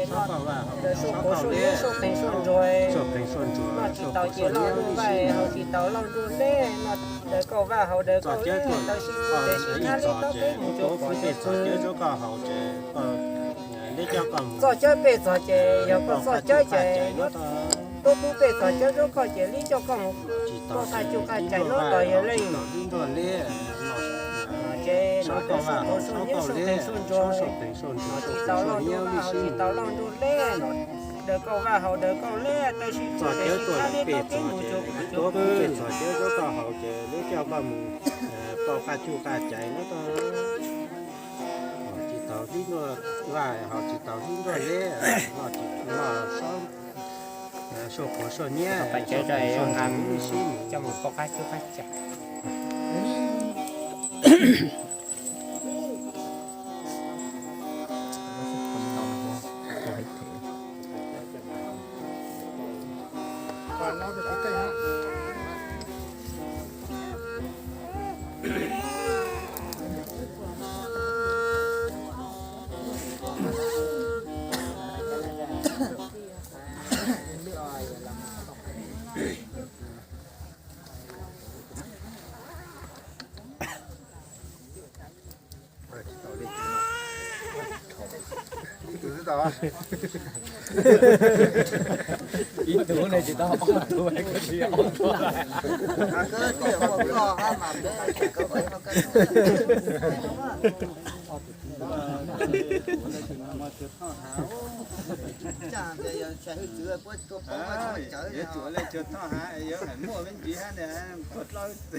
Soj koj vaj haus, soj koj liab, soj qees soj ntsuag, noj tsis tau ces loj nruj vaj, haus tsis tau loj nruj liab, noj daws koj vaj haus daws koj liab, tau sib txuj tes sib thab liab txog peb mus tsuas pom cov txog cawb rau koj haus ces koj liab coj koj mus, txoj cawb peb txog ces yog koj txoj cawb ces tuab pub peb txog cawb rau koj ces liab coj koj mus, koj qaj cuj qaj cais nub los yog leej ces no soj koj vaj haus soj koj liab, soj qees soj ntsuag, tsis tau loj nruj vaj haus tsis tau loj nruj liab, daws koj vaj haus daws koj liab, tau sib txuj tes sib thab liab txog peb mus tsuas pom cov txog cawb rau koj haus ces liab coj koj mus, koj qaj cuj qaj cais nub, tsis tau liab nruj vaj haus tsis tau liab nruj liab, noj soj quav soj nyiab, soj qees soj ntsuag, sib mus coj mus koj qaj cuj qaj cais. Ib tug ne tsis tau, ob tug, ob tug. Yuav tsum ua le cuag thoj hav, yuav hais muaj me ntsis hab ne, puag dlawb txwv.